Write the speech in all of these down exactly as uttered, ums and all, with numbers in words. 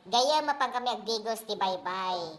Gayyem, mapan kami agdigos ti baybay.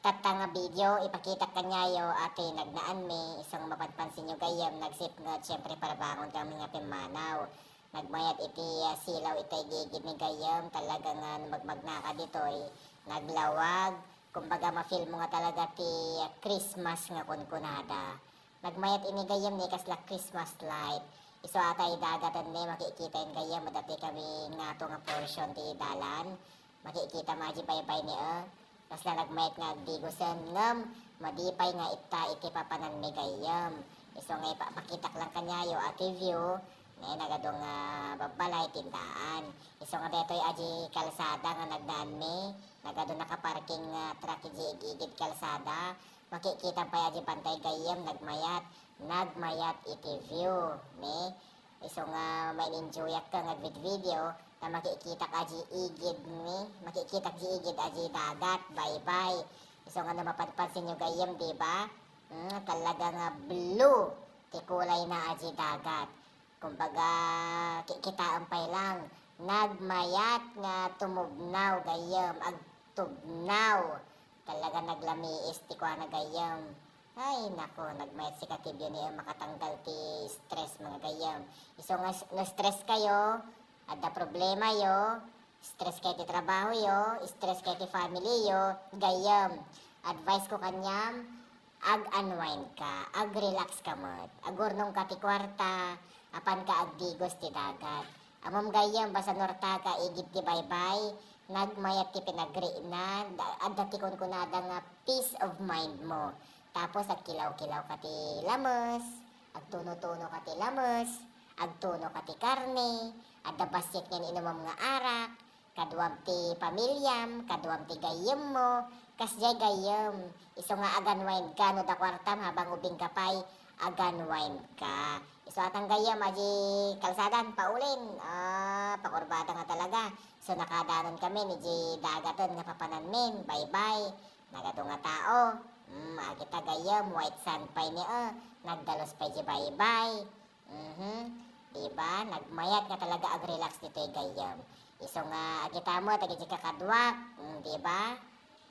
Tatta nga video, ipakitak kaniayo a ti nagnaanmi, isu nga mapanpansinyo gayyem, nagsipnget, siyempre, parbangon kami nga pimmanaw. Nagmayat iti, ah, silaw iti igigid ni gayyem, talaga nga no magmagnaka ditoy, naglawag, kumbaga, ma-feel mo nga talaga ti, ah, Christmas nga kunkunada. Nagmayat ini gayyem ni kasla Christmas light. Isu a ti dagaten ni makikitaen gayyem, adda ti kami ngato nga portion ti dalan. Makikita mo aji baybay ni, eh. Kasla nagmayat nga agdigosen, ngem madi pay nga itta iti papananmi gayyem. Isu nga ipapakitak lang kaniayo a ti view, ne, nagadu nga babbalay, tindaan. Isu nga detoy aji kalsada nga nagnaanmi, nagadu nakaparking nga truck iji igigid kalsada. Makikita pay aji bantay gayyem, nagmayat, nagmayat iti view, ne? Isu nga main-enjoyak nga agvid-video, ta makikitak aji igid ni, makikitak ji igid aji dagat, baybay. Isu nga no mapanpansinyo gayyem, di ba? Hmm, talaga nga blue ti kulay na aji dagat. Kumbaga, kikitaem pay lang, nagmayat nga tumubnaw gayyem, agtubnaw. Talaga naglamiis ti kuana gayyem. Ay, nako, nagmayat si Katibyo ni makatanggal ti stress, mga gayyem. Isu nga s-, no stress kayo, adda problema yo, stress kayo ti trabaho yo, stress kayo ti family yo, gayyem. Advice ko kaniam, ag-unwind ka, ag-relax ka met. Agurnong ka ti kuarta, apan ka agdigos ti dagat. Ammom gayyem, basta no arta ka igid ti baybay, nagmayat ti pinagriina, da-, adda ti kunkunada nga peace of mind mo. Tapos agkilaw-kilaw ka ti lames, agtuno-tuno ka ti lames, agtuno ka ti karne, adda bassit nga inumom nga arak, kaduam ti pamilyam, kaduam ti gayyemmo, kasdiay gayyem. Isu nga ag-unwind ka, no adda kuartam habang ubing ka pay, ag-unwind ka. Isu atan gayyem, aji kalsadan, paulin. Ah, pakurbada nga talaga. So, nakadanon kami, ni ji dagaten nga papananmin, baybay. Nagadu nga tao. Hmm, agita gayyem, white sand pay ni, eh. Nagdalus pay ji baybay. Mhm. Di ba? Nagmayat nga talaga ag-relax ditoy gayyem. Isu nga agita met, dagiti kakaduak, mm, di ba?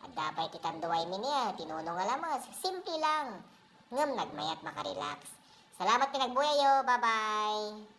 Adda pay ti tanduay mi niya, tinuno nga lames. Simple lang. Ngem nagmayat makarelax. Salamat ti nagbuyayo. Bye-bye.